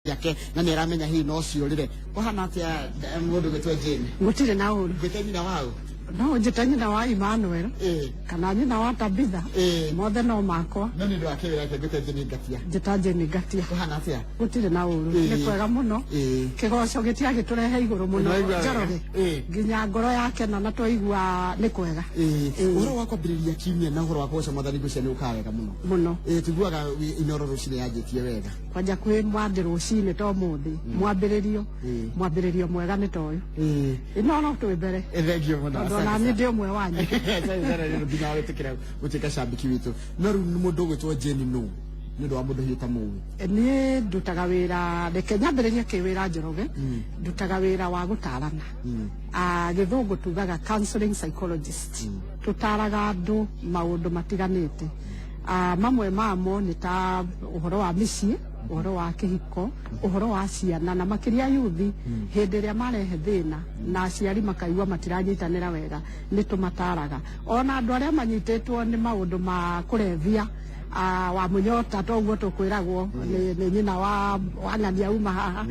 Ciake na nĩ aramenya hihi no ciũrĩre. Kũhana atĩa, mũndũ gwĩtwo Jane? Gũtirĩ na ũru. Ngwĩte nyina wau? No ũnjĩte nyina wa Emmanuel kana nyina wa Tabitha, mothe no makwa. No nĩ ũndũ wa kĩwĩra kĩ ngwĩte Jane Ngatia. Njĩta Jane Ngatia. Kũhana atĩa? Gũtirĩ na ũru. Nĩ kwega mũno. Kĩgoco gĩtiagĩtũrehe igũrũ mũno. Nĩwaigua wega. Njoroge, nginya ngoro yakena na twaigua nĩ kwega. Ũhoro wa kwambĩrĩria kiumia na ũhoro wa kũgoca Mwathani ngwĩciria nĩ ũkaga wega mũno. Mũno. Tũiguaga Inoro rũcinĩ yanjĩtie wega. Kwanja kwĩ mwandĩ rũcinĩ to mũthĩ mwambĩrĩrio, mwambĩrĩrio mwega nĩ toyũ. Ĩno no twĩ mbere. Thengiũ mũno. Tondũ ona niĩ ndĩ ũmwe wanyu. Asante sana nĩ nginya wĩtĩkĩra gũtuĩka cambĩki witũ. No rĩu nĩ mũndũ ũgwĩtwo Jane nũ? Nĩ ũndũ wa mũndũ hihi ũtamũĩ. Niĩ ndutaga wĩra, reke nyambĩrĩrie kĩwĩra, Njoroge. Ndutaga wĩra wa gũtarana. Ah, gĩthũngũ tugaga counseling psychologist. Tũtaraga andũ maũndũ matiganĩte. Ah, mamwe mamo nĩ ta ũhoro wa mĩciĩ, ũhoro wa kĩhiko, ũhoro wa ciana, na makĩria yuthi hĩndĩ ĩrĩa marehe thĩna na aciari makaigua matiranyitanĩra wega, nĩ tũmataraga. Ona andũ arĩa manyitĩtwo nĩ maũndũ ma kũrebia, ah, wa mũnyota toguo tũkwĩragwo nĩ nyina wa ng'ania uma haha.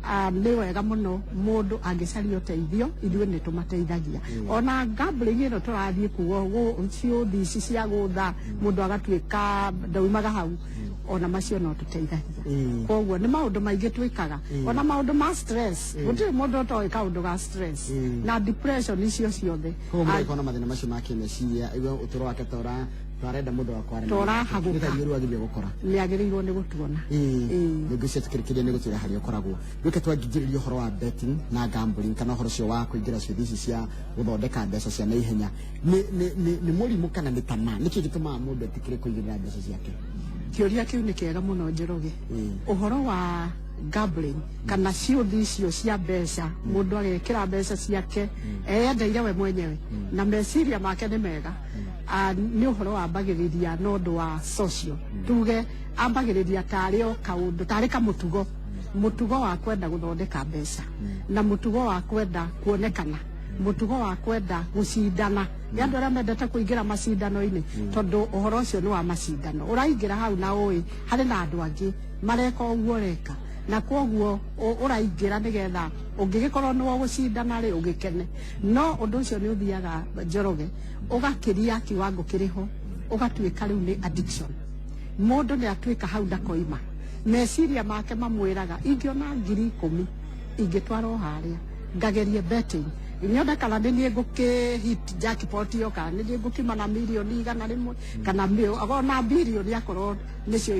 Ah, nĩ wega mũno mũndũ angĩcaria ũteithio, ithuĩ nĩ tũmateithagia. Ona gambling ĩno tũrathiĩ kuo, ciũthi ici cia gũtha mũndũ agatuĩka ndaumaga hau, ona macio no tũteithagia. Koguo nĩ maũndũ maingĩ twĩkaga. Ona maũndũ ma stress, gũtirĩ mũndũ ũtoĩ kaũndũ ga stress na depression icio ciothe. Koguo mũndũ angĩkorwo na mathĩna macio ma kĩmeciria, igue ũtũũro wake ta ũra arenda mũndũ wa kwaria Ta ũrahagũka. nĩ ta rĩu agĩrĩire gũkora. Nĩ agĩrĩirwo nĩ gũtuona. Nĩngwĩciria tũkĩrĩkĩria nĩ gũtwĩra harĩa ũkoragwo. Rĩu twangĩnjĩrĩria ũhoro wa betting na gambling, kana ũhoro ũcio wa kũingĩra ciũthi ici cia gũthondeka mbeca cia naihenya, nĩ mũrimũ kana nĩ tamaa? Nĩkĩ gĩtũmaga mũndũ etĩkĩre kũigĩrĩra mbeca ciake? Kĩũria kĩu nĩ kĩega mũno, Njoroge. Ũhoro wa gambling kana ciũthi icio cia mbeca, mũndũ agekĩra mbeca ciake eyendeire we mwenyewe na meciria make nĩ mega. Ah, nĩ ũhoro wambagĩrĩria na ũndũ wa social, tuge ambagĩrĩria tarĩ o kaũndũ tarĩ kamũtugo, mũtugo wa kwenda gũthondeka mbeca na mũtugo wa kwenda kuonekana, mũtugo wa kwenda gũcindana. Nĩ andũ arĩa mendete kũingĩra macindano-inĩ, tondũ ũhoro ũcio nĩ wa macindano. Ũraingĩra hau na ũĩ harĩ na andũ angĩ mareka ũguo ũreka, na kwoguo ũraingĩra nĩgetha ũngĩgĩkorwo nĩ ũgũcindana rĩ, ũgĩkene. No ũndũ ũcio nĩ ũthiaga, Njoroge, ũgakĩria kiwango kĩrĩho, ũgatuĩka rĩu nĩ addiction. Mũndũ nĩ atuĩka hau ndakoima. Meciria make mamwĩraga, ingĩona 10,000 ingĩtwara o harĩa ngagerie betting, nyone kana nĩ niĩ ngũkĩ hit jackpot ĩyo, kana nĩ niĩ ngũkima na mirioni 100 kana ona birioni akorwo nĩcio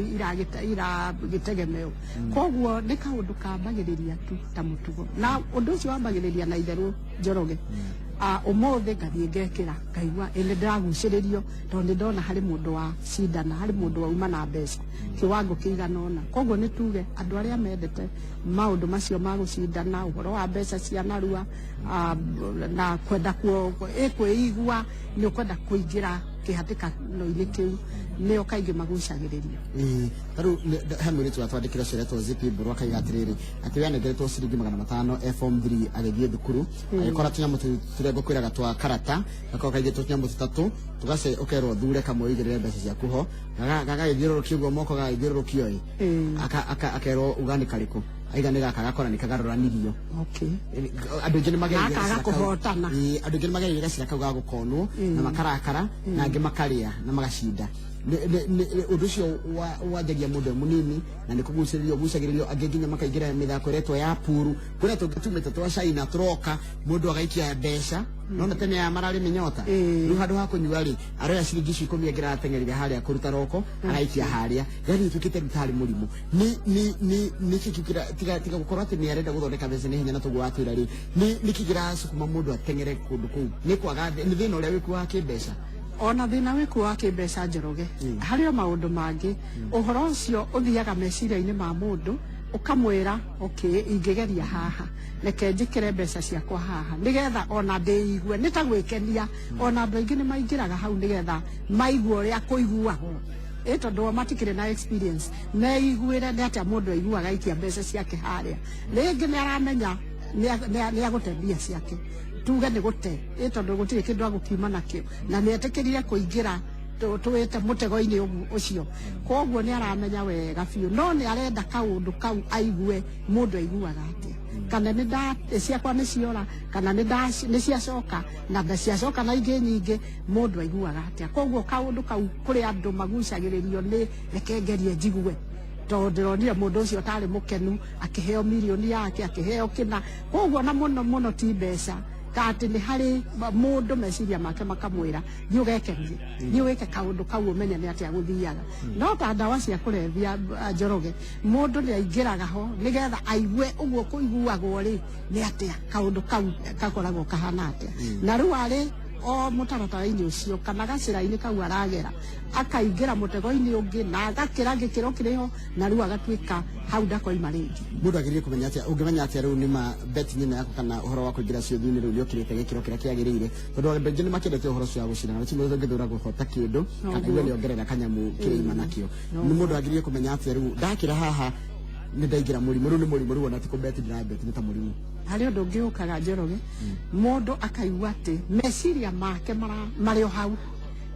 iragĩtegemeo. Koguo nĩ kaũndũ kambagĩrĩria tu ta mũtugo, na ũndũ ũcio wambagĩrĩria na itherũ, Njoroge. Ah, ũmũthĩ ngathiĩ ngekĩra, ngaigua ĩ nĩ ndĩragucĩrĩrio tondũ nĩ ndona harĩ mũndũ wa cindana, harĩ mũndũ wauma na mbeca kiwango kĩigana ũna. Koguo nĩ tuge andũ arĩa mendete maũndũ macio ma gũcindana, ũhoro wa mbeca cia narua, ah, na kwenda kuo ĩ kwĩigua nĩ ũkwenda kũingĩra kĩhatĩkano-inĩ kĩu, nĩo kaingĩ magucagĩrĩrio. Ĩĩ, ta rĩu he mũirĩtu watwandĩkĩra ũcio ũretwo Zipi Mbũrũ, akaiga atĩrĩrĩ, atĩ we anengeretwo ciringi 500 e form 3 agĩthiĩ thukuru, agĩkora tũnyamũ tũu tũrĩa ngũkwĩraga twa karata gakorwo kaigĩtwo tũnyamũ tũtatũ, tũgace ũkerwo thure kamwe ũigĩrĩre mbeca ciaku ho. Gagagĩthiũrũrũkio ũguo moko, gagagĩthiũrũrũkio ĩ. Akerwo uga nĩ karĩkũ, aiga nĩ gaka, gakora nĩ kagarũranirio. Andũ aingĩ nĩ magereire Gaka gacĩra kau. gakũhotana. Ĩĩ, andũ aingĩ nĩ magereire gacĩra kau ga gũkonwo na makarakara, na angĩ makarĩa na magacinda. Ũndũ ũcio wanjagia mũndũ e mũnini na nĩ kũgucĩrĩrio gucagĩrĩrio, angĩ nginya makaingĩra mĩthako ĩretwo ya puru kũrĩa tũngĩ tumĩte twa China tũroka, mũndũ agaikia mbeca. Nona tene ya mararĩ mĩnyota. Rĩu handũ ha kũnyua rĩ, aroya ciringi icio 10 angĩ arateng'erire harĩa kũruta roko, agaikia harĩa, yani ĩtuĩkĩte rĩu tarĩ mũrimũ. Nĩ kĩ kĩu tiga gũkorwo atĩ nĩ arenda gũthondeka mbeca na ihenya, na toguo watwĩra rĩ, nĩ kĩ kĩracukuma mũndũ ateng'ere kũndũ kũu? Nĩ kwaga nĩ thĩna ũrĩa wĩkuo wa kĩmbeca? Ona thĩna wĩkuo wa kĩmbeca, Njoroge, harĩ o maũndũ mangĩ. Ũhoro ũcio ũthiaga meciria-inĩ ma mũndũ, ũkamwĩra, okay, ingĩgeria haha, reke njĩkĩre mbeca ciakwa haha nĩgetha ona ndĩigue nĩ ta gwĩkenia. Ona andũ aingĩ nĩ maingĩraga hau nĩgetha maigue ũrĩa kũiguagwo ĩ, tondũ o matikĩrĩ na experience, meiguĩre nĩ atĩa mũndũ aiguaga aikia mbeca ciake harĩa. Rĩngĩ nĩ aramenya nĩ agũte mbia ciake, tuge nĩ gũte ĩ, tondũ gũtirĩ kĩndũ agũkiuma nakĩo, na nĩ etĩkĩrire kũingĩra. Tũwĩte mũtego-inĩ ũcio. Koguo nĩ aramenya wega biũ, no nĩ arenda kaũndũ kau aigue mũndũ aiguaga atĩa, kana nĩ nda ciakwa nĩ ciora, kana nĩ ciacoka, na nda ciacoka na ingĩ nyingĩ, mũndũ aiguaga atĩa. Koguo kaũndũ kau kũrĩ andũ magucagĩrĩrio nĩ reke ngerie njigue, tondũ ndĩronire mũndũ ũcio ũtarĩ mũkenu akĩheo mirioni yake, akĩheo kĩna. Koguo na mũno mũno ti mbeca, ta atĩ nĩ harĩ mũndũ meciria make makamwĩra, thiĩ ũgekenie, thiĩ wĩke kaũndũ kau ũmenye nĩ atĩa gũthiaga. No ta ndawa cia kũrebia, Njoroge, mũndũ nĩ aingĩraga ho nĩgetha aigue ũguo kũiguagwo rĩ nĩ atĩa, kaũndũ kau gakoragwo kahana atĩa. Na rĩu arĩ o mũtaratara-inĩ ũcio kana gacĩra-inĩ kau aragera, akaingĩra mũtego-inĩ ũngĩ na agakĩra gĩkĩro kĩrĩho, na rĩu agatuĩka hau ndakoima rĩngĩ. Mũndũ agĩrĩire kũmenya atĩa? Ũngĩmenya atĩa rĩu nĩma betting ĩno yaku kana ũhoro wa kũingĩra ciũthi-inĩ rĩu nĩũkĩrĩte gĩkĩro kĩrĩa kĩagĩrĩire? Tondũ andũ aingĩ nĩ makĩendete ũhoro ũcio wa gũcindana, gũtirĩ mũndũ ũngĩthũra kũhota kĩndũ kana igue nĩongerera kanyamũ kĩrĩima nakĩo. Nĩ mũndũ agĩrĩire kũmenya atĩa rĩu ndakĩra haha nĩ ndaingĩra mũrimũ, rĩu nĩ mũrimũ, rĩu ona ti kũbeti ndĩrabeti, nĩ ta mũrimũ? Harĩ ũndũ ũngĩ ũkaga, Njoroge, mũndũ akaigua atĩ meciria make marĩ o hau,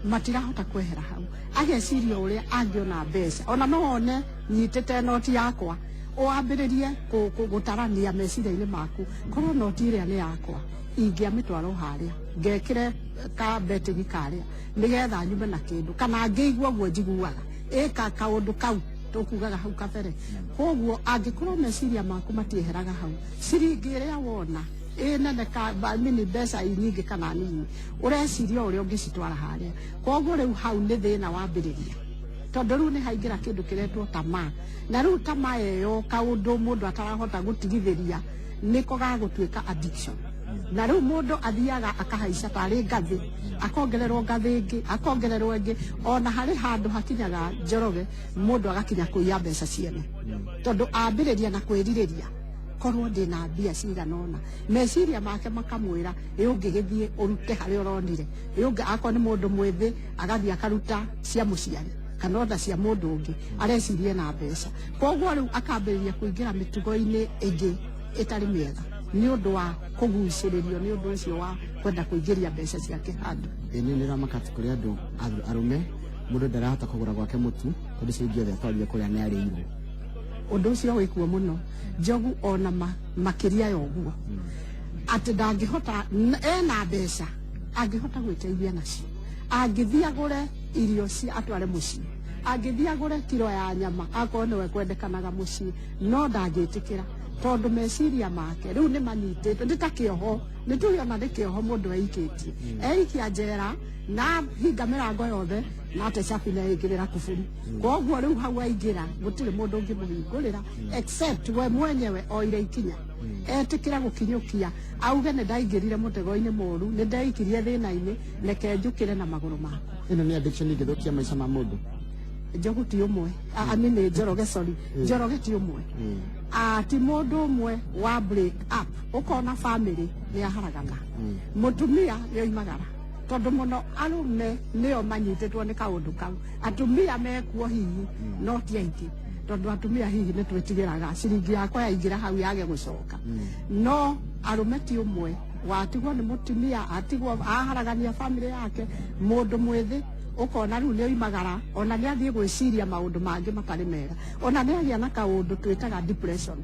matirahota kwehera hau, ageciria ũrĩa angĩona mbeca. Ona no one nyitĩte noti yakwa, wambĩrĩrie gũtarania meciria-inĩ maku, korwo noti ĩrĩa nĩ yakwa, ingĩamĩtwara o harĩa ngekĩre ka betting karĩa nĩgetha nyume na kĩndũ, kana ngĩigua ũguo njiguaga ĩka kaũndũ kau tũkugaga hau kabere. Koguo angĩkorwo meciria maku matieheraga hau, ciringi ĩrĩa wona ĩ nene ka mini, mbeca nyingĩ kana nini, ũreciria ũrĩa ũngĩcitwara harĩa. Koguo rĩu hau nĩ thĩna wambĩrĩria, tondũ rĩu nĩ haingĩra kĩndũ kĩretwo tamaa, na rĩu tamaa ĩyo, kaũndũ mũndũ atarahota gũtigithĩria, nĩko gagũtuĩka addiction. Na rĩu mũndũ athiaga akahaica tarĩ ngathĩ, akongererwo ngathĩ ĩngĩ, akongererwo ĩngĩ, ona harĩ handũ hakinyaga, Njoroge, mũndũ agakinya kũiya mbeca ciene, tondũ ambĩrĩria na kwĩrirĩria korwo ndĩna mbia cigana ũna. Meciria make makamwĩra, ĩ ũngĩgĩthiĩ ũrute harĩa ũronire, ĩ ũngĩ akorwo nĩ mũndũ mwĩthĩ, agathiĩ akaruta cia mũciari kana ona cia mũndũ ũngĩ, arecirie na mbeca. Koguo rĩu akambĩrĩria kũingĩra mĩtugo-inĩ ĩngĩ ĩtarĩ mĩega nĩ ũndũ wa kũgucĩrĩrio nĩ ũndũ ũcio wa kwenda kũingĩria mbeca ciake handũ. Ĩ nĩ nĩramaka atĩ kũrĩ andũ arũme, mũndũ ndarahota kũgũra gwake mũtu tondũ ciringi yothe atwarire kũrĩa nĩ arĩirwo. Ũndũ ũcio wĩkuo mũno, Njogu, ona makĩria ya ũguo atĩ ndangĩhota, ena mbeca angĩhota gwĩteithia nacio, angĩthiĩ agũre irio cia atware mũciĩ, angĩthiĩ agũre kiro ya nyama akorwo nĩwe kwendekanaga mũciĩ, no ndangĩtĩkĩra, tondũ meciria make rĩu nĩ manyitĩtwo nĩ ta kĩoho. Nĩ tuge ona nĩ kĩoho mũndũ eikĩtie, eikia njera na hinga mĩrango yothe na ate cabi na ĩngĩrĩra kuburi. Koguo rĩu hau aingĩra, gũtirĩ mũndũ ũngĩmũhingũrĩra except we mwenyewe oire ikinya, etĩkĩra gũkinyũkia, auge nĩ ndaingĩrire mũtego-inĩ mũru, nĩ ndeikirie thĩna-inĩ, reke njũkĩre na magũrũ makwa. Ĩno nĩ addiction ĩngĩthũkia maica ma mũndũ? Njogu ti ũmwe. I mean, Njoroge, sorry, Njoroge, ti ũmwe. Ti mũndũ ũmwe wa break up, ũkona family nĩ yaharagana, mũtumia nĩ oimagara, tondũ mũno arũme nĩo manyitĩtwo nĩ kaũndũ kau. Atumia mekuo hihi, no ti aingĩ, tondũ atumia hihi nĩ twĩtigĩraga ciringi yakwa yaingĩra hau yage gũcoka. No arũme ti ũmwe watigwo nĩ mũtumia, atigwo aharagania family yake. Mũndũ mwĩthĩ ũkona rĩu nĩ oimagara, ona nĩ athiĩ gwĩciria maũndũ mangĩ matarĩ mega, ona nĩ agĩa na kaũndũ twĩtaga depression.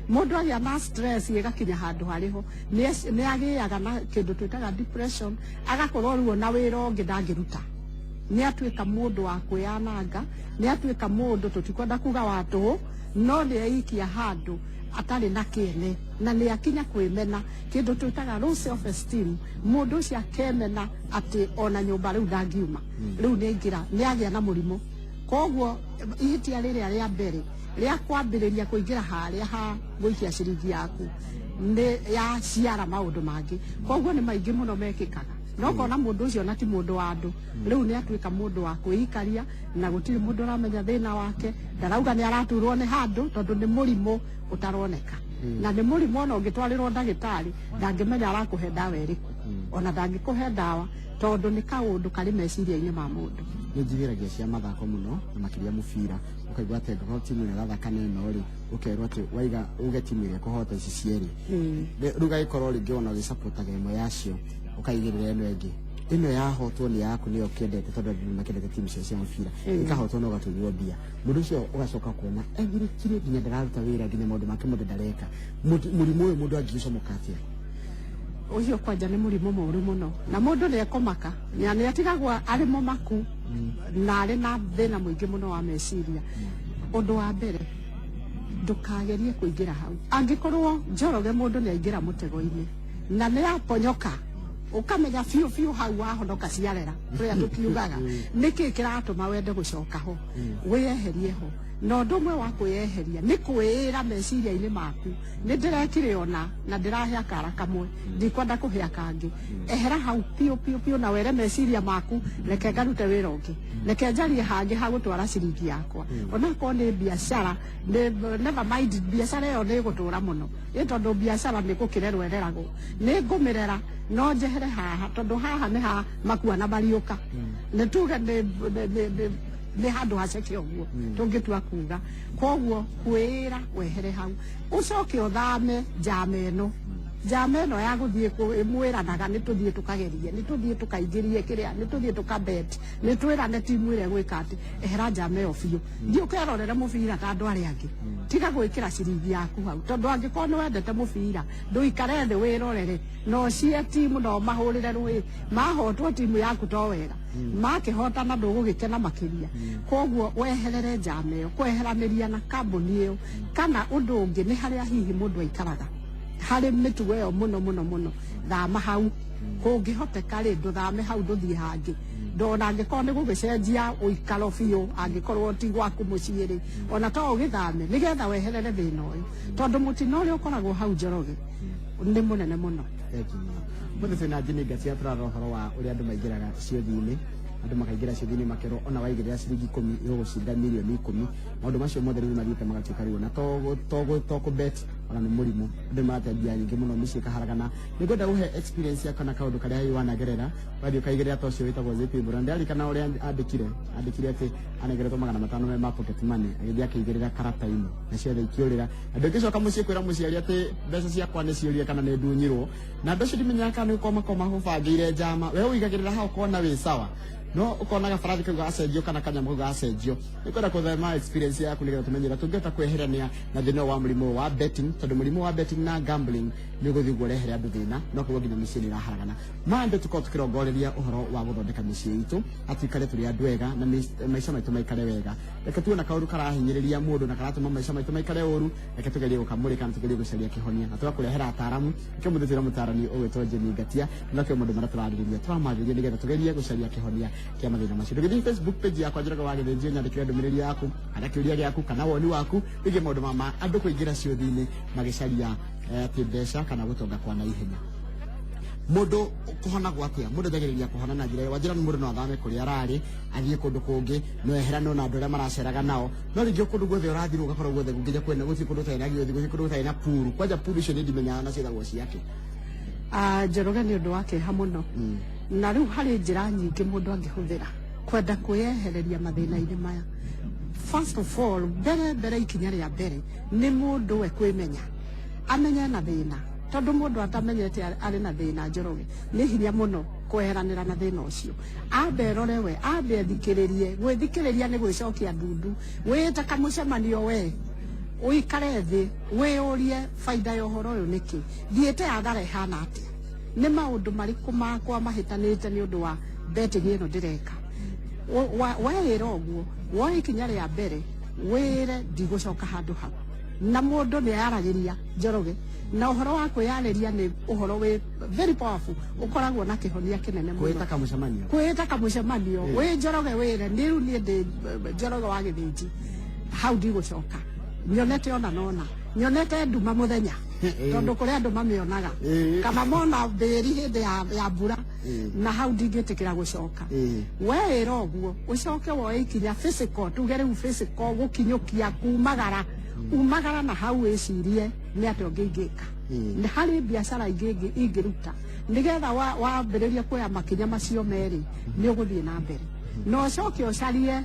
Mũndũ agĩa na stress ĩgakinya handũ harĩho nĩ agĩaga na kĩndũ twĩtaga depression, agakorwo rĩu ona wĩra ũngĩ ndangĩruta, nĩ atuĩka mũndũ wa kwĩyananga, nĩ atuĩka mũndũ tũtikwenda kuga wa tũhũ, no nĩ eikia handũ atarĩ na kĩene na nĩ akinya kwĩmena, kĩndũ twĩtaga low self esteem. Mũndũ ũcio akemena atĩ ona nyũmba rĩu ndangiuma, rĩu nĩ aingĩra, nĩ agĩa na mũrimũ. Koguo ihĩtia rĩrĩa rĩa mbere rĩa kwambĩrĩria kũingĩra harĩa ha gũikia ciringi yaku nĩ yaciara maũndũ mangĩ. Koguo nĩ maingĩ mũno mekĩkaga, no kona mũndũ ũcio na ti mũndũ wa andũ, rĩu nĩ atuĩka mũndũ wa kwĩikaria na gũtirĩ mũndũ ũramenya thĩna wake. Ndarauga nĩ araturwo nĩ handũ, tondũ nĩ mũrimũ ũtaroneka, na nĩ mũrimũ ona ũngĩtwarĩrwo ndagĩtarĩ ndangĩmenya arakũhe ndawa ĩrĩkũ, ona ndangĩkũhe ndawa, tondũ nĩ kaũndũ karĩ meciria-inĩ ma mũndũ. Nĩ njigĩragia cia mathako mũno na makĩria mũbira, ũkaigua atĩ angĩkorwo timu ĩno ĩrathaka na ĩno rĩ, ũkerwo atĩ waiga uge timu ĩrĩa ĩkũhota ici cierĩ. Rĩu gagĩkorwo rĩngĩ ona ũgĩcapotaga ĩmwe yacio, ũkaigĩrĩra ĩno ĩngĩ. Ĩno yahotwo nĩ yaku, nĩyo ũkĩendete, tondũ andũ nĩmakĩendete timu cio cia mũbira, ĩkahotwo na ũgatunywo mbia. Mũndũ ũcio ũgacoka kuona egirĩkire, nginya ndararuta wĩra, nginya maũndũ make mothe ndareka. Mũrimũ ũyũ mũndũ angĩgĩcomoka atĩa? Ũcio kwanja nĩ mũrimũ mũũru mũno, na mũndũ nĩ ekũmaka na nĩ atigagwo arĩ mũmaku na arĩ na thĩna mũingĩ mũno wa meciria. Ũndũ wa mbere, ndũkagerie kũingĩra hau. Angĩkorwo, Njoroge, mũndũ nĩ aingĩra mũtego-inĩ na nĩ aponyoka, ũkamenya biũ biũ hau wahonoka ciarera ũrĩa tũkiugaga, nĩkĩ kĩratũma wende gũcoka ho? Wĩyeherie ho. Na ũndũ ũmwe wa kwĩyeheria nĩ kwĩĩra meciria-inĩ maku, nĩ ndĩrekire ona na ndĩrahe akara kamwe, ndikwenda kũhĩa kangĩ. Ehera hau biũ biũ biũ, na were meciria maku, reke ngarute wĩra ũngĩ, reke njarie hangĩ ha gũtwara ciringi yakwa, onakorwo nĩ biacara. Nĩ never mind, biacara ĩyo nĩ ĩgũtũra mũno ĩ, tondũ biacara nĩ gũkĩrerwo ĩreragwo. Nĩ ngũmĩrera no njehere haha, tondũ haha nĩ ha makua na mariũka. Nĩ tuge nĩ handũ haceke ũguo tũngĩtua kuga. Koguo kwĩĩra wehere hau, ũcoke ũthame njama ĩno, njama ĩno ya gũthiĩ mwĩranaga, nĩ tũthiĩ tũkagerie, nĩ tũthiĩ tũkaingĩrie kĩrĩa, nĩ tũthiĩ tũkabet, nĩ twĩrane timu ĩrĩa ĩgwĩka atĩ. Ehera njama ĩyo biũ, thiĩ ũkerorere mũbira ta andũ arĩa angĩ. Tiga gwĩkĩra ciringi yaku hau, tondũ angĩkorwo nĩ wendete mũbira, ndũikare thĩ wĩrorere na ũcie timu na ũmahũrĩre rũĩ. Mahotwo timu yaku to wega, makĩhotana ndũgũgĩkena makĩria. Koguo weherere njama ĩyo, kweheranĩria na kambuni ĩyo kana ũndũ ũngĩ nĩ harĩa hihi mũndũ aikaraga harĩ mĩtugo ĩyo mũno mũno mũno. Thama hau kũngĩhoteka rĩ, ndũthame hau, ndũthiĩ hangĩ. Ndona angĩkorwo nĩ gũgĩcenjia ũikaro biũ, angĩkorwo ti gwaku mũciĩ rĩ, ona to ũgĩthame nĩgetha weherere thĩna ũyũ, tondũ mũtino ũrĩa ũkoragwo hau, Njoroge, nĩ mũnene mũno. Thank you mũno. Mũthĩ twĩna Jimmy Ngatia, tũrarora ũhoro wa ũrĩa andũ maingĩraga ciũthi-inĩ. Andũ makaingĩra ciũthi-inĩ makerwo ona waigĩrĩra ciringi 10 ĩgũgũcinda mirioni 10. Maũndũ macio mothe rĩu mathiĩte magatuĩka rĩu ona to kũbet, ona nĩ mũrimũ. Andũ nĩ marate mbia nyingĩ mũno, mĩciĩ ĩkaharagana. Nĩ ngwenda ũhe experience yaku kana kaũndũ karĩa hihi wanagerera wathiĩ ũkaigĩrĩra ta ũcio wĩtagwo Zipi Brand. Ndirarikana ũrĩa andĩkire atĩ anengeretwo 500 me ma pocket money, agĩthiĩ akĩigĩrĩra karata-inĩ na ciothe ikĩũrĩra, na ndũngĩcoka mũciĩ kwĩra mũciari atĩ mbeca ciakwa nĩ ciũrire kana nĩ ndunyirwo. Na andũ acio ndimenyaga kana nĩ gũkorwo makorwo makũbangĩire njama. We ũigagĩrĩra hau ũkona wĩ sawa, no ũkona gabarathi kau gacenjio kana kanyamũ kau gacenjio. Nĩ kwenda kũthema experience yaku nĩgetha tũmenye ũrĩa tũngĩhota kweherania na thĩna ũyũ wa mũrimũ wa betting, tondũ mũrimũ wa betting na gambling nĩ ũgũthiĩ ũguo ũrehere andũ thĩna, no koguo nginya mĩciĩ nĩ ĩraharagana. Mande tũkorwo tũkĩrongoreria ũhoro wa gũthondeka mĩciĩ itũ, atuikare tũrĩ andũ ega na maica maitũ maikare wega. Reke tuona kaũndũ karahinyĩrĩria mũndũ na karatũma maica maitũ maikare ũru, reke tũgerie gũkamũrĩka na tũgerie gũcaria kĩhonia na tũgakũrehera ataaramu. Nĩkĩo mũthĩ twĩna mũtaarani ũgwĩtwo Jimmy Ngatia, na kĩo maũndũ marĩa tũrarĩrĩria tũramarĩrĩria nĩgetha tũgerie gũcaria kĩhonia kĩa mathĩna macio. Ndũgĩthiĩ Facebook page yakwa, Njoroge wa Gĩthĩnjio, nyandĩkĩre ndũmĩrĩri yaku kana kĩũria gĩaku kana woni waku wĩgiĩ maũndũ ma andũ kũingĩra ciũthi-inĩ magĩcaria atĩ mbeca kana gũtonga kwa naihenya. Mũndũ kũhonagwo atĩa? Mũndũ anjagĩrĩria kũhona na njĩra wanjĩra nĩ mũndũ no athame kũrĩa ararĩ athiĩ kũndũ kũngĩ, no eheranwo na andũ arĩa maraceraga nao, no rĩngĩ kũndũ guothe ũrathiĩ ũgakorwo guothe nginya kwĩna gũtirĩ kũndũ gũtarĩ na gĩũthi, gũtirĩ kũndũ gũtarĩ na puru. Kwanja puru icio nĩ ndimenyaga na ciĩtagwo ciake. Ah, Njoroge, nĩ ũndũ wa kĩeha mũno. Na rĩu harĩ njĩra nyingĩ mũndũ angĩhũthĩra kwenda kwĩyehereria mathĩna-inĩ maya. First of all, mbere mbere, ikinya rĩa mbere nĩ mũndũ we kwĩmenya, amenye na thĩna, tondũ mũndũ atamenyete arĩ na thĩna, Njoroge, nĩ hinya mũno kweheranĩra na thĩna ũcio. Ambe erore we, ambe ethikĩrĩrie. Gwĩthikĩrĩria nĩ gwĩcokia ndundu, wĩte kamũcemanio we, ũikare thĩ wĩyũrie, baida ya ũhoro ũyũ nĩkĩ thiĩte hathara ĩhana atĩa, nĩ maũndũ marĩkũ makwa mahĩtanĩte nĩ ũndũ wa betting ĩno ndĩreka. Weĩra ũguo, woe ikinya rĩa mbere, wĩre ndigũcoka handũ hau. Na mũndũ nĩ aragĩria, Njoroge, na ũhoro wa kwĩyarĩria nĩ ũhoro wĩ very powerful, ũkoragwo na kĩhonia kĩnene mũno. Kwĩta kamũcemanio. Kwĩta kamũcemanio wĩ Njoroge, wĩre nĩ rĩu niĩ ndĩ Njoroge wa Gĩthĩnji, hau ndigũcoka, nyonete ona nona nyonete nduma mũthenya, tondũ kũrĩ andũ mamĩonaga kana mona mbĩri hĩndĩ ya mbura, na hau ndingĩtĩkĩra gũcoka. Weĩra ũguo, ũcoke woe ikinya physical, tuge rĩu physical, gũkinyũkia kumagara, umagara na hau, wĩcirie nĩ atĩa ũngĩ ingĩka. Nĩ harĩ biacara ingĩ ingĩruta nĩgetha wambĩrĩria kuoya makinya macio merĩ, nĩ ũgũthiĩ na mbere. Na ũcoke ũcarie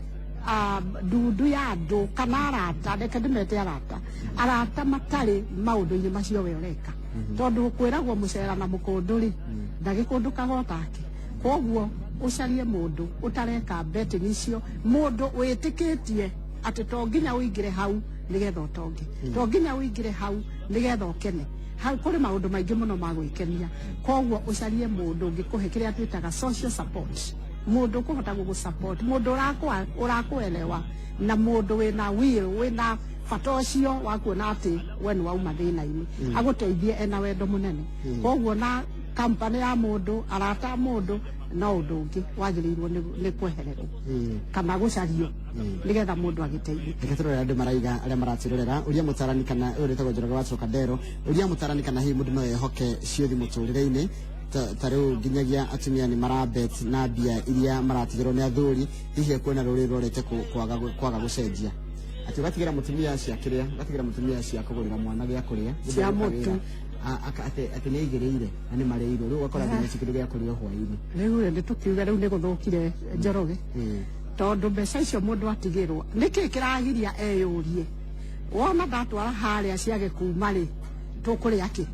ndundu ya andũ kana arata, reke ndĩmete arata, arata matarĩ maũndũ-inĩ macio we ũreka, tondũ kwĩragwo mũcera na mũkũndũ rĩ ndagĩkũndũkaga otake. Koguo ũcarie mũndũ ũtareka betting icio, mũndũ wĩtĩkĩtie atĩ to nginya ũingĩre hau nĩgetha ũtonge, to nginya ũingĩre hau nĩgetha ũkene. Hau kũrĩ maũndũ maingĩ mũno ma gwĩkenia. Koguo ũcarie mũndũ ũngĩkũhe kĩrĩa twĩtaga social support, mũndũ ũkũhota gũgũ support, mũndũ ũrakũelewa, na mũndũ wĩna will, wĩna bata ũcio wa kuona atĩ we nĩ wauma thĩna-inĩ, agũteithie ena wendo mũnene. Koguo na kampani ya mũndũ, arata a mũndũ, no ũndũ ũngĩ wagĩrĩirwo nĩ kwehererwo kana gũcario nĩgetha mũndũ agĩteithĩke. Reke tũrore andũ maraiga arĩa maratwĩrorera. Ũria mũtarani kana ũyũ wĩtagwo Njoroge wa Trocadero, ũria mũtarani kana hihi mũndũ no ehoke ciũthi mũtũrĩre-inĩ, ta rĩu nginyagia atumia nĩ marabet na mbia iria maratigĩrwo nĩ athuri, hihi ekuona rũrĩrĩ rũrorete kwaga gũcenjia atĩ ũgatigĩra mũtumia cia kĩrĩa, ũgatigĩra mũtumia cia kũgũrĩra mwana gĩa kũrĩa cia mũtu. Atĩ nĩ aigĩrĩire na nĩ marĩirwo, rĩu ũgakora nginya ci kĩndũ gĩa kũrĩa hwaĩ-inĩ. Rĩu nĩ tũkiuga rĩu nĩ gũthũkire, Njoroge, tondũ mbeca icio mũndũ atigĩrwo, nĩkĩ kĩragiria eyũrie, wona ndatwara harĩa ciage kuma rĩ, tũkũrĩa kĩ,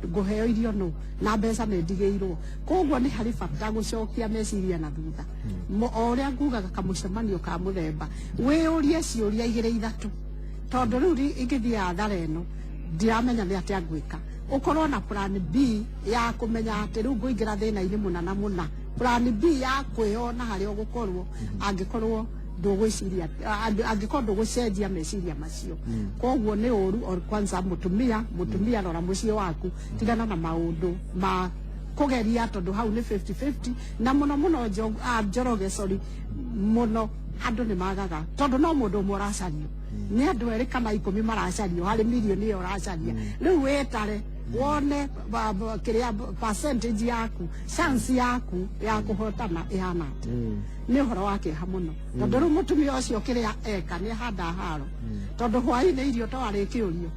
ngũheo irio nũ, na mbeca nĩ ndigĩirwo? Koguo nĩ harĩ bata gũcokia meciria na thutha. O ũrĩa ngugaga, kamũcemanio ka mũthemba, wĩyũrie ciũria igĩrĩ ithatũ, tondũ rĩu ingĩthiĩ hathara ĩno, ndiramenya nĩ atĩa ngwĩka. Ũkorwo na plan B ya kũmenya atĩ rĩu ngũingĩra thĩna-inĩ mũna na mũna, plan B ya kwĩyona harĩa ũgũkorwo angĩkorwo ndũgwĩciria, angĩkorwo ndũgũcenjia meciria macio. Koguo nĩ ũru. Or kwanza mũtumia, rora mũciĩ waku, tigana na maũndũ ma kũgeria, tondũ hau nĩ 50-50. Na mũno mũno Njoroge, sorry, mũno andũ nĩ magaga, tondũ no mũndũ ũmwe ũracario, nĩ andũ erĩ kana 10 maracario harĩ mirioni ĩyo ũracaria. Rĩu wĩtare wone kĩrĩa percentage yaku, chance yaku ya kũhotana ĩhana atĩa. Nĩ ũhoro wa kĩeha mũno, tondũ rĩu mũtumia ũcio kĩrĩa eka nĩ ahanda haro, tondũ hwaĩ-inĩ irio to arĩkĩũrio,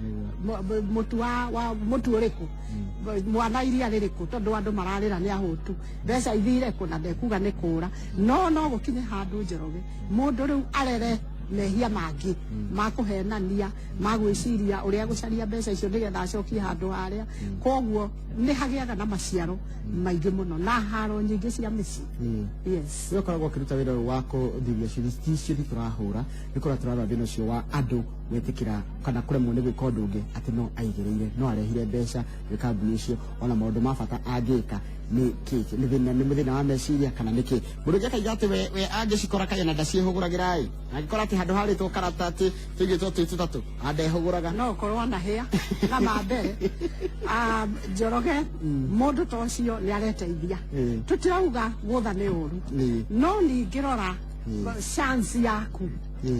mũtu wa mũtu ũrĩkũ, mwana iria rĩrĩkũ, tondũ andũ mararĩra nĩ ahũtu, mbeca ithire kũ, na ndekuga nĩ kũra. No gũkinye handũ, Njoroge, mũndũ rĩu arere mehia mangĩ ma kũhenania, ma gwĩciria ũrĩa gũcaria mbeca icio nĩgetha acokie handũ harĩa. Koguo nĩ hagĩaga na maciaro maingĩ mũno na haro nyingĩ cia mĩciĩ. Yes. We ũkoragwo ũkĩruta wĩra ũyũ wa kũthithia ciũthi, ti ciũthi tũrahũra, nĩ kũrora tũrarora thĩna ũcio wa andũ gwĩtĩkĩra kana kũremwo nĩ gwĩka ũndũ ũngĩ, atĩ no aigĩrĩire, no arehire mbeca gwĩ kambuni icio, ona maũndũ ma bata angĩka nĩ kĩ? Nĩ thĩna, nĩ thĩna wa meciria kana nĩ kĩ? Mũndũ ũngĩ akaiga atĩ we angĩcikora kaĩ ona ndaciĩhũgũragĩra ĩ, angĩkora atĩ handũ harĩtwo karata atĩ tũigĩtwo twĩ tũtatũ, andehũgũraga. No ũkorwo anahĩa na ma mbere. Ah, Njoroge, mũndũ ta ũcio nĩ areteithia. Tũtirauga gũtha nĩ ũru, no ningĩ rora chance yaku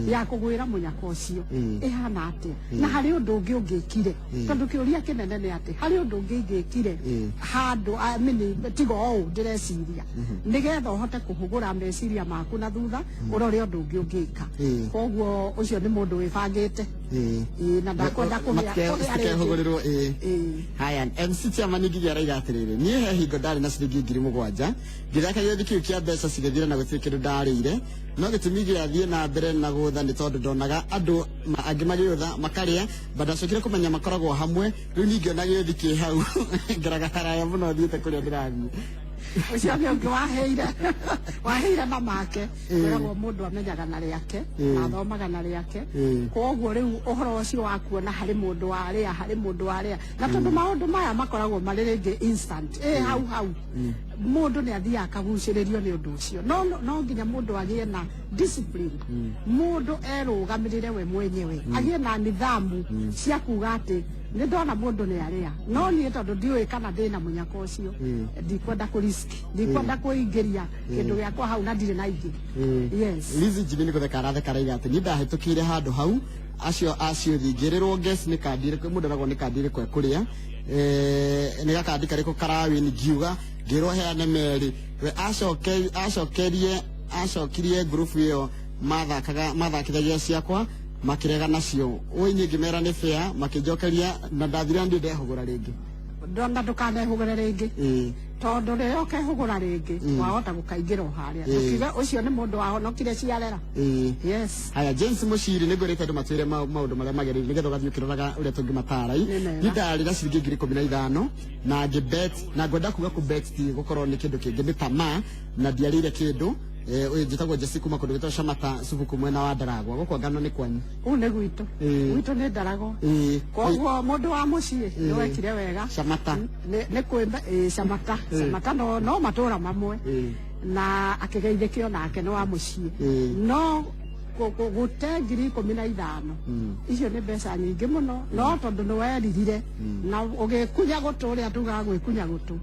ya kũgwĩra mũnyaka ũcio ĩhana atĩa, na harĩ ũndũ ũngĩ ũngĩkire, tondũ kĩũria kĩnene nĩ atĩ harĩ ũndũ ũngĩ ingĩkire handũ, I mean, tiga ũũ ndĩreciria, nĩgetha ũhote kũhũgũra meciria maku na thutha, ũrore ũndũ ũngĩ ũngĩka. Koguo ũcio nĩ mũndũ wĩbangĩte. Ĩĩ, na ndakwenda kũhĩa kũhĩa rĩngĩ. Matikehũgũrĩrwo ĩĩ. Ĩĩ. Haya, MC Chairman Ngigi araiga atĩrĩrĩ, niĩ he hingo ndarĩ na ciringi 7,000, ngĩthaka gĩũthi kĩu kĩa mbeca cigĩthira na gũtirĩ kĩndũ ndarĩire, no gĩtũmi gĩathiĩ na mbere na gũtha nĩ tondũ ndonaga andũ angĩ magĩũtha makarĩa, but ndacokire kũmenya makoragwo hamwe. Rĩu ningĩona gĩũthi kĩ hau ngeraga haraya mũno thiĩte kũrĩa ndĩrathiĩ. Ũcio nĩ ũngĩ waheire na make. Kwĩragwo mũndũ amenyaga na rĩake na athomaga na rĩake. Koguo rĩu ũhoro ũcio wa kuona harĩ mũndũ warĩa, harĩ mũndũ warĩa, na tondũ maũndũ maya makoragwo marĩ rĩngĩ instant, ĩ hau hau, mũndũ nĩ athiaga akagucĩrĩrio nĩ ũndũ ũcio. No nginya mũndũ agĩe na discipline, mũndũ erũgamĩrĩre we mwenyewe, agĩe na nidhamu cia kuga atĩ nĩ ndona mũndũ nĩ arĩa, no niĩ tondũ ndiũĩ kana ndĩna mũnyaka ũcio, ndikwenda kũ risk, ndikwenda kũingĩria kĩndũ gĩakwa hau na ndirĩ na ingĩ. Yes. Lizi Jimmy nĩ gũtheka aratheka, araiga atĩ niĩ ndahĩtũkĩire handũ hau acio aciũthi, ngĩrĩrwo guess nĩ kandi ĩrĩkũ mũndũ aragwo, nĩ kandi ĩrĩkũ ekũrĩa, nĩ gakandi karĩkũ karawin, ngiuga, ngĩrwo heane merĩ, we acokerie acokirie ngurubu ĩyo mathakaga mathakithagia ciakwa, makĩrega nacio. Ũi niĩ ngĩmera nĩ fair, makĩnjokeria na ndathira, ndiĩ ndehũgũra rĩngĩ. Na ndũkanehũgũre rĩngĩ, tondũ rĩrĩa ũkehũgũra rĩngĩ wahota gũkaingĩra o harĩa. Tũkiuge ũcio nĩ mũndũ wahonokire ciarera. Yes. Haya, James Mushiri, nĩ ngwĩrĩte andũ matwĩre maũndũ marĩa magereire nĩgetha ũgathiĩ ũkĩroraga ũrĩa tũngĩmatara. Nĩ mega. Niĩ ndarĩra ciringi 15,000 na ngĩbet, na ngwenda kuga kũbet ti gũkorwo nĩ kĩndũ kĩngĩ, nĩ tamaa, na ndiarĩire kĩndũ. Ũyũ njĩtagwo Jesse kuma kũndũ gwĩtagwo Shamata Subuku, mwena wa Ndaragwa. Gũkũ ngano nĩ kwanyu? Kũu nĩ gwitũ. Gwitũ nĩ Ndaragwa. Koguo mũndũ wa mũciĩ nĩ wekire wega. Shamata. Nĩ kwĩmba Camata. Camata no matũra mamwe. Na akĩgeithĩkio nake nĩ wa mũciĩ. No gũte 15,000 icio nĩ mbeca nyingĩ mũno, no tondũ nĩ weririre na ũgĩkunya gũtũ ũrĩa tugaga gwĩkunya gũtũ.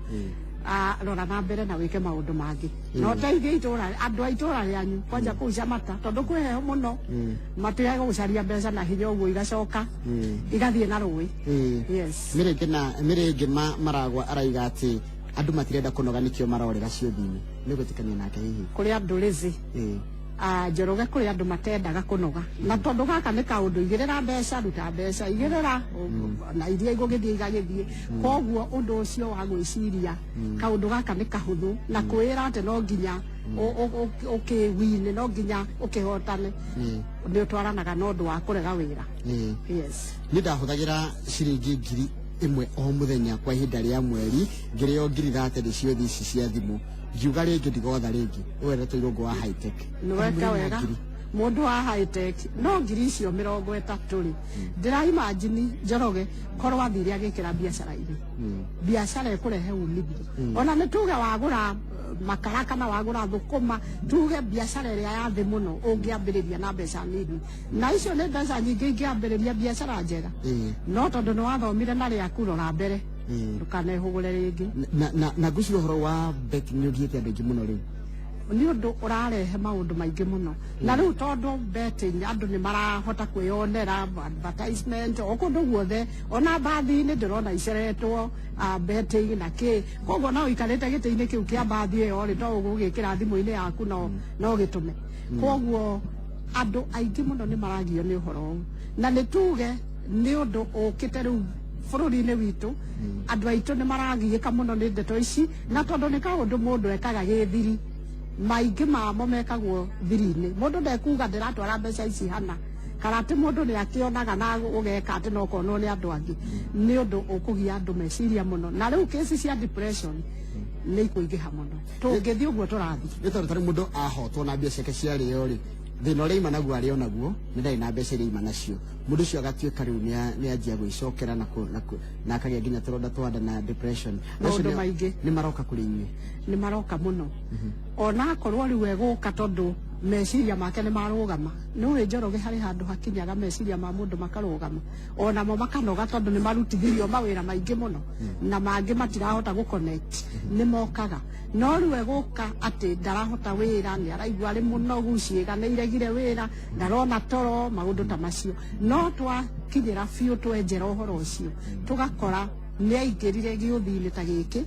Rora na mbere na wĩke maũndũ mangĩ na ũteithie itũra, andũ a itũra rĩanyu, kwanja kũu Camata, tondũ kwĩ heho mũno, matige gũcaria mbeca na hinya ũguo igacoka igathiĩ na rũĩ. Yes. Mĩrĩngĩ na mĩrĩngĩ maragwa araiga atĩ andũ matirenda kũnoga, nĩkĩo marorĩra ciũthi-inĩ. Nĩ gwĩtĩkania nake hihi? Kũrĩ andũ lazy. Njoroge, kũrĩ andũ matendaga kũnoga, na tondũ gaka nĩ kaũndũ igĩrĩra mbeca, ruta mbeca, igĩrĩra na iria igũgĩthiĩ igagĩthiĩ. Koguo ũndũ ũcio wa gwĩciria kaũndũ gaka nĩ kahũthũ na kwĩra atĩ no nginya ũkĩwine, no nginya ũkĩhotane, nĩ ũtwaranaga na ũndũ wa kũrega wĩra. Yes. Nĩ ndahũthagĩra ciringi 1,000 o mũthenya kwa ihinda rĩa mweri, ngĩrĩo 30,000 nĩ ciũthi ici cia thimũ. Ngiuga rĩngĩ ndigotha rĩngĩ. Ũyũ Irũngũ wa High Tech. Nĩ weka wega, mũndũ wa High Tech. No ngiri icio 30 rĩ, ndĩra imagine Njoroge korwo athire agĩkĩra biacara-inĩ, biacara ĩkũrehe umithio. Ona nĩ tuge wagũra makara kana wagũra thũkũma, tuge biacara ĩrĩa ya thĩ mũno ũngĩambĩrĩria na mbeca nini, na icio nĩ mbeca nyingĩ ingĩambĩrĩria biacara njega. No tondũ nĩ wathomire na rĩaku, rora mbere, ndũkanehũgũre rĩngĩ. Na ngwĩciria ũhoro wa betting nĩ ũgiĩte andũ aingĩ mũno rĩu. Nĩ ũndũ ũrarehe maũndũ maingĩ mũno, na rĩu tondũ betting andũ nĩ marahota kwĩyonera advertisement o kũndũ guothe, ona mbathi-inĩ ndĩrona iceretwo betting na kĩ. Koguo no ũikarĩte gĩtĩ-inĩ kĩu kĩa mbathi ĩyo rĩ, to ũgũgĩkĩra thimũ-inĩ yaku no gĩtũme. Koguo andũ aingĩ mũno nĩ maragio nĩ ũhoro ũyũ, na nĩ tuge nĩ ũndũ ũkĩte rĩu bũrũri-inĩ witũ. Andũ aitũ nĩ maragiĩka mũno nĩ ndeto ici, na tondũ nĩ kaũndũ mũndũ ekaga gĩthiri, maingĩ mamo mekagwo thiri-inĩ. Mũndũ ndekuga ndĩratwara mbeca ici hana, kana atĩ mũndũ nĩ akĩonaga na ũgeka atĩ no konwo nĩ andũ angĩ. Nĩ ũndũ ũkũgia andũ meciria mũno, na rĩu kesi cia depression nĩ ikũingĩha mũno tũngĩthiĩ ũguo tũrathiĩ. Nĩ tondũ tarĩ mũndũ ahotwo na mbia ciake ciarĩo rĩ, thĩna ũrĩa ima naguo arĩ onaguo nĩ ndarĩ na mbeca iria ima nacio. Mũndũ ũcio agatuĩka rĩu nĩ anjia gwĩcokera na akagĩa nginya tũronda twa nda na depression. Maũndũ Acio maingĩ. Nĩ maroka kũrĩ inyuĩ? Nĩ maroka mũno, ona akorwo rĩu egũka tondũ meciria make nĩ marũgama. Nĩ ũĩ Njoroge, harĩ handũ hakinyaga meciria ma mũndũ makarũgama, onamo makanoga, tondũ nĩ marutithirio mawĩra maingĩ mũno na mangĩ matirahota gũ-connect. Nĩ mokaga, no rĩu egũka atĩ ndarahota wĩra, nĩ araigua arĩ mũnogu, ciĩga nĩ iregire wĩra, ndarona toro, maũndũ ta macio. No twakinyĩra biũ twenjera ũhoro ũcio, tũgakora nĩ aingĩrire gĩũthi-inĩ ta gĩkĩ,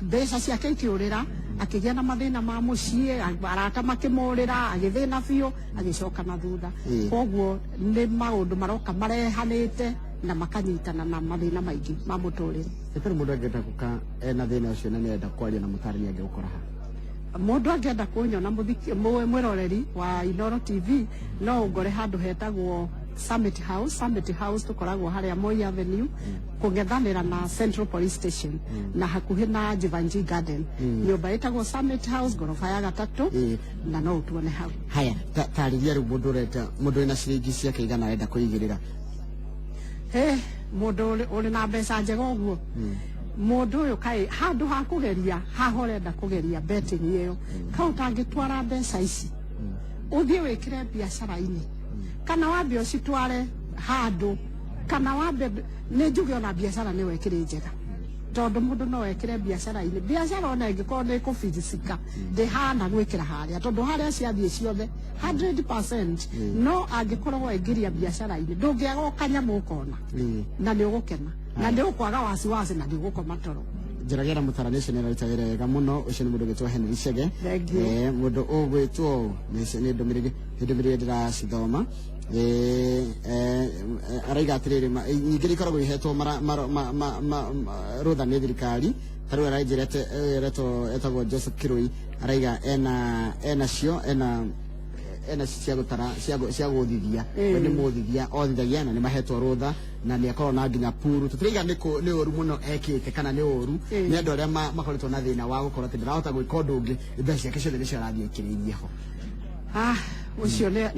mbeca ciake ikĩũrĩra, akĩgĩa na mathĩna ma mũciĩ, arata makĩmũrĩra, agĩthĩna biũ, agĩcoka na thutha. Koguo nĩ maũndũ maroka marehanĩte na makanyitana na mathĩna maingĩ ma mũtũrĩre. Ĩtarĩ mũndũ angĩenda gũka ena thĩna ũcio na nĩarenda kwaria na mũtarani, angĩgũkora ha? Mũndũ angĩenda kũnyona, mwĩroreri wa Inoro TV, no ũngore handũ hetagwo Summit House. Summit House tũkoragwo harĩa Moi Avenue, kũng'ethanĩra na Central Police Station na hakuhĩ na Jivanjee Garden. Nyũmba ĩtagwo Summit House, ngoroba ya gatatũ, na no ũtuone hau. Haya, tarĩria rĩu mũndũ ũrenda, mũndũ wĩna ciringi ciake 100 arenda kũigĩrĩra. He mũndũ ũrĩ na mbeca njega ũguo, mũndũ ũyũ kaĩ handũ ha kũgeria haha ũrenda kũgeria betting ĩyo, kau ũtangĩtwara mbeca ici ũthiĩ wĩkĩre biacara-inĩ, kana wambe ũcitware handũ, kana wambe nĩ njuge ona biacara nĩyo ĩkĩrĩ njega, tondũ mũndũ no ekĩre biacara-inĩ. Biacara ona ĩngĩkorwo nĩ ĩkũfilisika, ndĩhana gwĩkĩra harĩa, tondũ harĩa ciathiĩ ciothe 100%. No angĩkorwo waingĩria biacara-inĩ, ndũngĩaga o kanyamũ ũkona, na nĩ ũgũkena na nĩ ũkwaga wasiwasi na nĩ ũgũkoma toro. Njorogera mũtarani ũcio nĩ araruta wĩra wega mũno. Ũcio nĩ mũndũ ũgwĩtwo Henry Chege. Thank you. Mũndũ ũgwĩtwo nĩ ndũmĩrĩri ndĩracithoma. Araiga atiriri, nyingĩ nĩ ikoragwo ihetwo rũtha nĩ thirikari. Ta rĩu aranjĩra etwo etagwo Joseph Kirui, araiga ena cio, ena cia gũtara, cia gũthithia. We nĩ mũthithia, othithagia na nĩ mahetwo rũtha na nĩ akorwo na nginya puru. Tũtiraiga nĩ ũru mũno ekĩte kana nĩ ũru. Nĩ andũ arĩa makoretwo na thĩna wa gũkorwo atĩ ndarahota gwĩka ũndũ ũngĩ, mbeca ciake ciothe nĩcio arathiĩ aikĩrĩirie ho. Ah, ũcio nĩ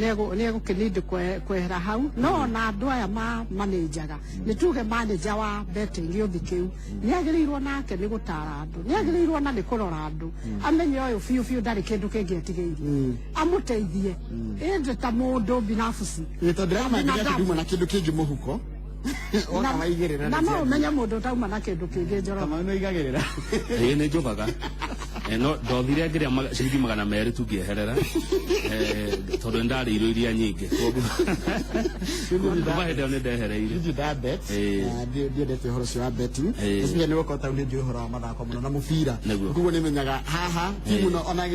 egũkĩnindi kwehera hau. No ona andũ aya ma manĩnjaga, nĩ tuge manager wa betting gĩũthi kĩu nĩ agĩrĩirwo nake nĩ gũtara andũ, nĩ agĩrĩirwo na nĩ kũrora andũ, amenye ũyũ biũ biũ ndarĩ kĩndũ kĩngĩ etigĩirie, amũteithie ĩndĩ ta mũndũ binafsi. Ĩ, tondũ ndĩramangĩria atĩ Binadamu. nduma na kĩndũ kĩngĩ mũhuko woka waigĩrĩra. Na no ũmenye mũndũ ũtauma na kĩndũ kĩngĩ, Njoroge. Kamau nĩ oigagĩrĩra. Ĩĩ, nĩ njũthaga. No ndothire ngĩrĩa ciringi 200 tu ngĩeherera, tondũ nĩ ndarĩ irio iria nyingĩ. Koguo kuma hĩndĩ ĩyo nĩ ndehereire. Ndĩ nda bet. Ndiendete ũhoro ũcio wa betting, especially nĩ gũkorwo tau nĩ njũĩ ũhoro wa mathako mũno na mũbira. Koguo nĩ menyaga haha timu no ona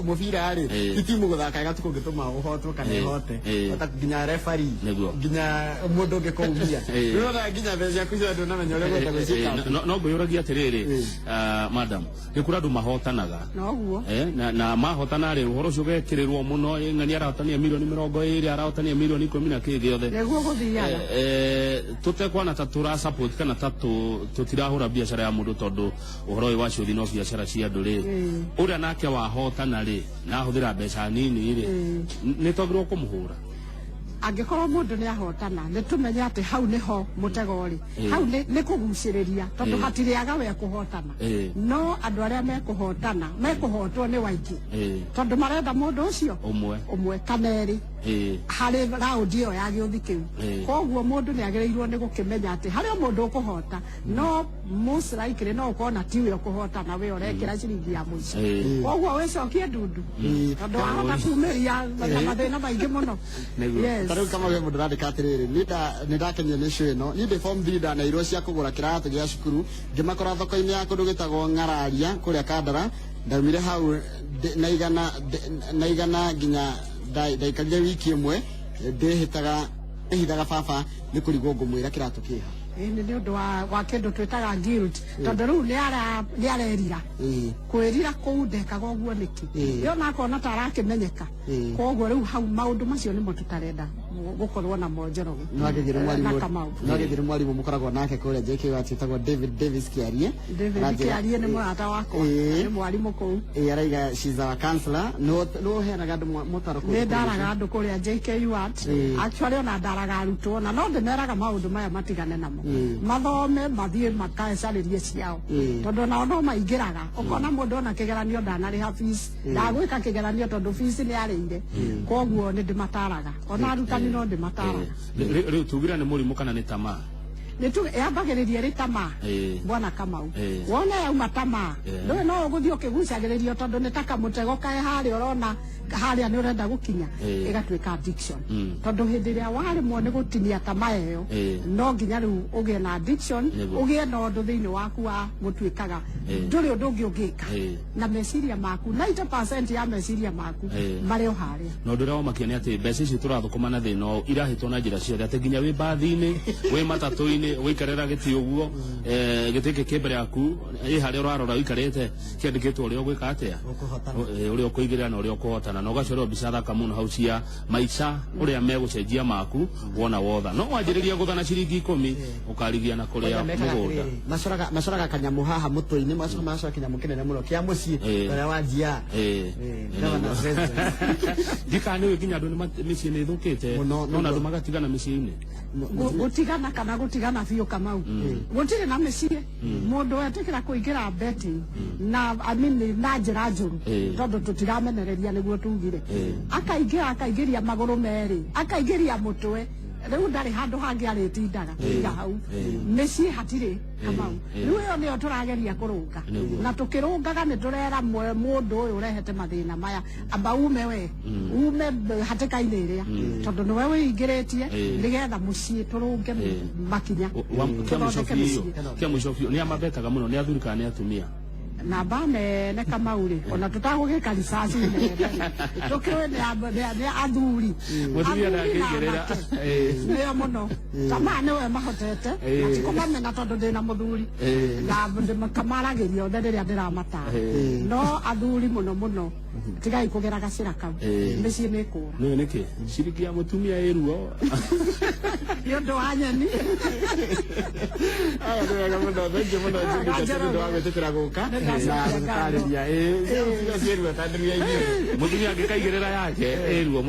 mũbira rĩ, ti timu gũthaka ĩga kũngĩtũma ũhotwo kana ĩhote. Ota nginya referee, nginya mũndũ ũngĩ kũumia. Nĩũrona nginya mbeca ciaku ciothe ndũnamenya ũrĩa ũkwenda gwĩciĩka. No ngwĩyũragia atĩrĩrĩ, madam, nĩ kũrĩ andũ mahotanaga. Noguo. Na mahotana rĩ, ũhoro ũcio ũgekĩrĩrwo mũno, ng'ani arahotania mirioni 20, arahotania mirioni 10 na kĩ gĩothe. Nĩguo gũthiaga. Tũtekwana ta tũra support kana ta tũtirahũra biacara ya mũndũ, tondũ ũhoro ũyũ wa ciũthi no biacara cia andũ rĩ, ũrĩa nake wahotana rĩ, na ahũthĩra mbeca nini rĩ, nĩ twagĩrĩirwo kũmũhũra? Angĩkorwo mũndũ nĩ ahotana, nĩ tũmenye atĩ hau nĩho mũtego ũrĩ. Hau nĩ kũgucĩrĩria, tondũ hatirĩaga we kũhotana. No andũ arĩa mekũhotana mekũhotwo nĩ waingĩ, tondũ marenda mũndũ ũcio ũmwe. Ũmwe kana erĩ harĩ raundi ĩyo ya gĩũthi kĩu. Koguo mũndũ nĩ agĩrĩirwo nĩ gũkĩmenya atĩ harĩ o mũndũ ũkũhota, no most likely no ũkona tiwe ũkũhotana, we ũrekĩra ciringi ya mũico. Koguo wĩcokie ndundu, tondũ wahota kumĩria na mathĩna maingĩ mũno. Nĩguo. Yes. Ta rĩu kama we mũndũ ũrandĩka atĩrĩrĩ, nĩ ndakenio nĩ show ĩno. Niĩ ndĩ form 3, ndanairwo cia kũgũra kĩratũ gĩa cukuru, ngĩmakora thoko-inĩ ya kũndũ gĩtagwo Ng'araria kũrĩa Kandara. Ndaumire hau na igana nginya ndaikarire wiki ĩmwe ndĩhĩtaga ndĩhithaga baba nĩ kũrigwo ngũmwĩra kĩratũ kĩha. Ĩĩ, nĩ ũndũ wa kĩndũ twĩtaga guilt, tondũ rĩu nĩ arerira. Kwĩrira kũu ndekaga ũguo nĩkĩ? Yo nakona ta arakĩmenyeka. Koguo rĩu hau maũndũ macio nĩmo tũtarenda gũkorwo namo, Njoroge. No agĩthire Na mwarimũ. Kamau. No agĩthire mwarimũ mũkoragwo nake kũrĩa JKUAT wĩtagwo David Davis Kĩarie. David Kĩarie nĩ mũrata wakwa. Nĩ mwarimũ kũu. Ĩĩ, araiga she's our counselor. No ũheanaga andũ motaro kũu? Nĩ ndaraga andũ kũrĩa JKUAT. Actually ona ndaraga arutwo, na no ndĩmeraga maũndũ maya matigane namo, mathome, mathiĩ makaecarĩrie ciao, tondũ nao no maingĩraga. Ũkona mũndũ ona kĩgeranio ndanarĩha fees, ndagwĩka kĩgeranio tondũ fees nĩ arĩire. Koguo nĩ ndĩmataraga, ona arutani no ndĩmataraga. Rĩu tugire nĩ mũrimũ kana nĩ tamaa? Nĩ tu yambagĩrĩria ĩrĩ tamaa. Bwana Kamau, wona yauma tamaa, ndũĩ no ũgũthiĩ ũkĩgucagĩrĩrio, tondũ nĩ ta kamũtego kae harĩa ũrona harĩa nĩ ũrenda gũkinya. Ĩgatuĩka addiction, tondũ hĩndĩ ĩrĩa waremwo nĩ gũtinia tamaa ĩyo, no nginya rĩu ũgĩe na addiction. Ũgĩe na ũndũ thĩinĩ waku wa gũtuĩkaga ndũrĩ ũndũ ũngĩ ũngĩka, na meciria maku, 90% ya meciria maku marĩ o harĩa. Na ũndũ ũrĩa wamakia nĩ atĩ mbeca ici tũrathũkũma na thĩna ũyũ irahĩtwo na njĩra ciothe, atĩ nginya wĩ mbathi-inĩ, wĩ matatũ-inĩ, wĩikarĩra gĩtĩ ũguo, gĩtĩ gĩkĩ kĩ mbere yaku, ĩ harĩa ũrarora ũikarĩte kĩandĩkĩtwo ũrĩa ũgwĩka atĩa. Ũkũhotana. Ũrĩa ũkũigĩrĩra na ũrĩa ũkũhotana, na ũgacorerwo mbica thaka mũno hau cia maica ũrĩa megũcenjia maku wona wotha. No wanjĩrĩria gũtha na ciringi 10, ũkarigia na kũrĩa Mekaga mũgũnda. atĩrĩrĩ, macoraga kanyamũ haha mũtwe-inĩ, macoka macora kĩnyamũ kĩnene mũno kĩa mũciĩ ũrĩa wanjia governor's residence. Ndikana nĩ nginya andũ mĩciĩ nĩ ĩthũkĩte. Mũno, nona nĩguo. andũ magatigana mĩciĩ-inĩ. Gũtigana kana gũtigana biũ, Kamau, gũtirĩ na mĩciĩ. Mũndũ wetĩkĩra kũingĩra betting na, I mean, na njĩra njũru, tondũ tũtiramenereria nĩguo tugire, akaingĩra akaingĩria magũrũ merĩ, akaingĩria mũtwe, rĩu ndarĩ handũ hangĩ arĩtindaga tiga hau. Mĩciĩ hatirĩ, Kamau. Rĩu ĩyo nĩyo tũrageria kũrũnga. Na tũkĩrũngaga nĩ tũrera mũndũ ũyũ ũrehete mathĩna maya, amba ume, we ume hatĩka-inĩ ĩrĩa, tondũ nĩwe wĩingĩrĩtie, nĩgetha mũciĩ tũrũnge makinya, Kĩa mũico tũthondeke biũ, mĩciĩ. kĩa mũico biũ, nĩ amabetaga mũno, nĩ athuri kana nĩ atumia? Namba nene Kamau rĩ, ona tũtagũgĩka ricaci nene, tũkĩũĩ nĩ athuri. Mũtumia Athuri na ndangĩingĩrĩra. anake. Nĩo mũno tamaa nĩwe mahotete na ti kũmamena tondũ ndĩna mũthuri na kamaragĩria othe rĩrĩa ndĩramatara, no athuri mũno mũno tigai kũgera gacĩra kau, mĩciĩ nĩ ĩkũra. Nĩũĩ nĩkĩ ciringi ya mũtumia ĩ ruo? Nĩ ũndũ wa nyeni. Aya, nĩ wega mũno, thengiũ mũno Judith nĩ ũndũ wa gwĩtĩkĩra gũka na Nĩndacokia gũtarĩria. Ĩĩ, ciĩruo ta ndũria inyuĩ. Mũtumia angĩkaigĩrĩra yake ĩ ruo mũno.